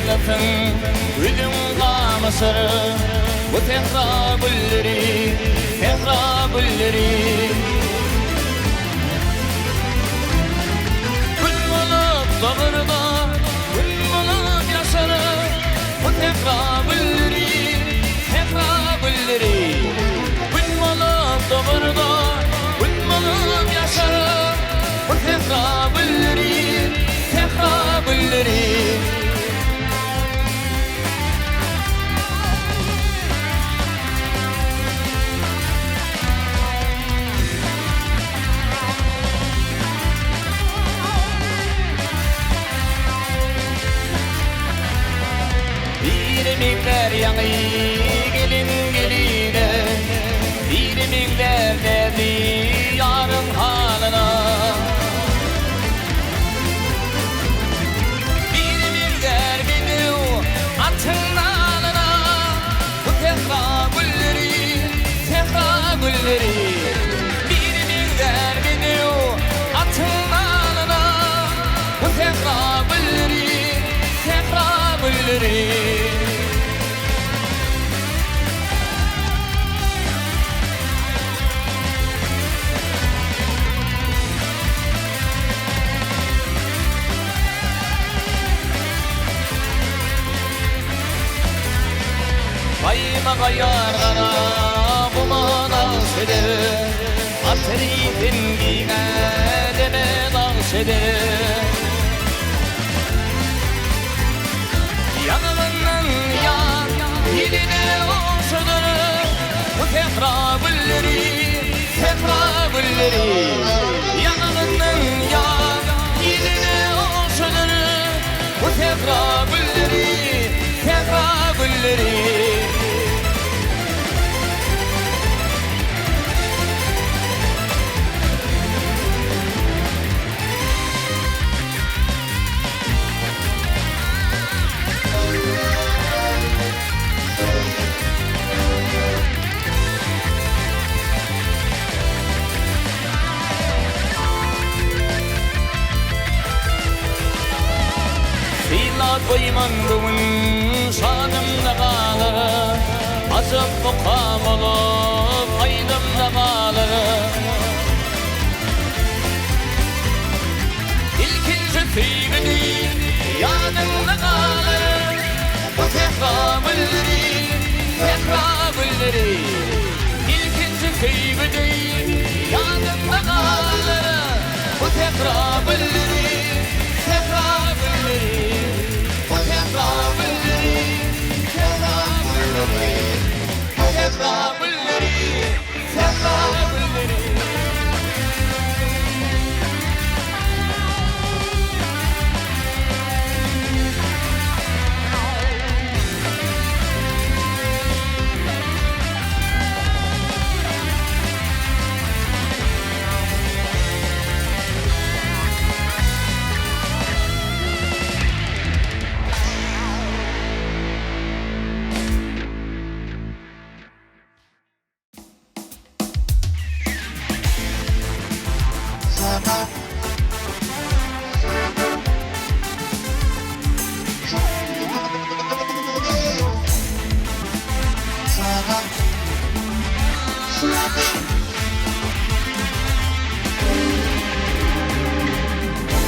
Aýlasyn gözüň gamaşar Bu sähra gülleri, sähra gülleri. Gün bolup dogar-da, Gün bolup ýaşar Bu sähra gülleri, sähra gülleri. Gün bolup dogar-da, Gün bolup ýaşar Bu sähra gülleri, sähra gülleri. Biri meňzär ýaňy gelen geline, Biri meňzär näzli ýaryň halyna. Biri meňzär bedew atyň nalyna, Bu sähra gülleri, sähra gülleri. Biri meňzär bedew atyň nalyna, Bu sähra gülleri, sähra gülleri. Gaýmaga ýar gara guma nagş eder, Atyny sen giň äleme bagş eder. Ýaňagyndan ýar ýeline ogşadyr, Bu sähra gülleri, sähra gülleri. Ýaňagyndan ýar ýeline ogşadyr, Bu sähra gülleri, sähra gülleri. Sylap goýman göwün şanymda galar, Ajap mukam bolup aýdymda galar. Ilkinji söýgüni ýadyňda galar, Bu sähra gülleri, sähra gülleri. Ilkinji söýgüni ýadyňda galar, Bu sähra gülleri, sähra gülleri. Bu sähra gülleri, sähra gülleri. Bu sähra gülleri, sähra gülleri.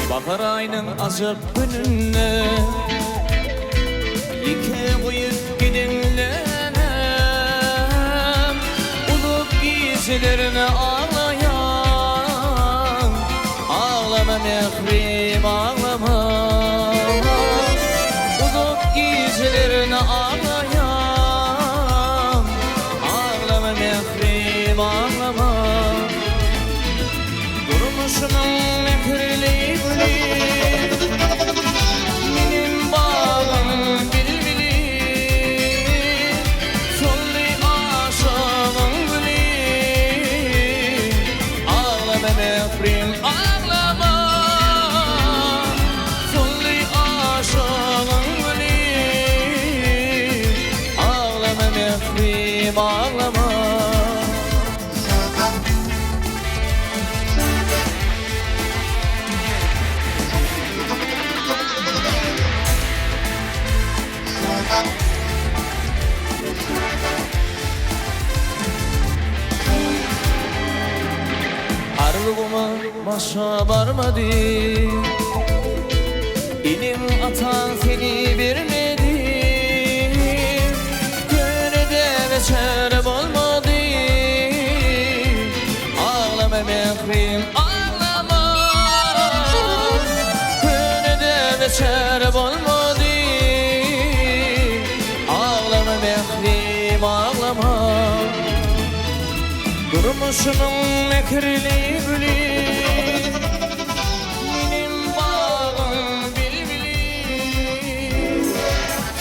Bahar aýynyň ajap gününde Ýeke goýup gidenlerem Uzak gijelerine aglaýan Aglama mährim aglama Uzak gijelerine aglaýan Aglama mährim aglama Durmuşymyň mähirli güli Menem bagyň bilbili Soldy aşygyň güli Aglama mährim aglama. Başa barmady. Eneň ataň seni bermedi. Köne däbe çäre bolmady. Aglama mährim aglama. Köne däbe çäre bolmady. Aglama mährim aglama. Durmuşymyň mähirli güli, Menem bagyň bilbili.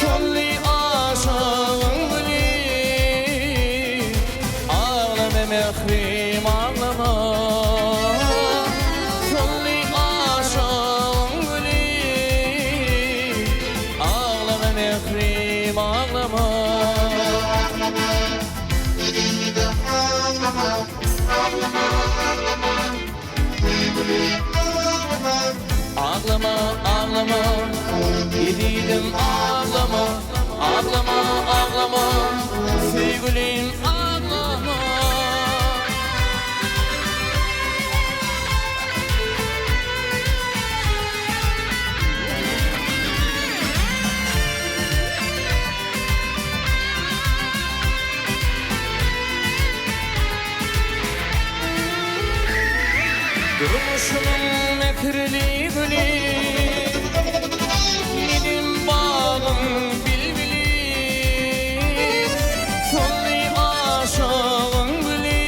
Soldy aşygyň güli, Aglama mährim aglama. Soldy aşygyň güli, Aglama mährim aglama. Aglama, aglama, ezizim aglama, Aglama, aglama, söýgülim aglama. Durmuşymyň mähirli güli, Menem bagyň bilbili. Soldy aşygyň güli,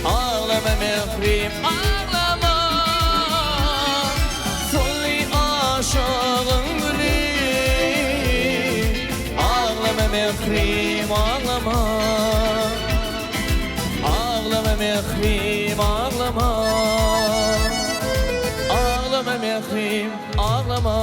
Aglama mährim, aglama. Soldy aşygyň güli, Aglama mährim, aglama. Aglama mährim, aglama. Aglama mährim, aglama.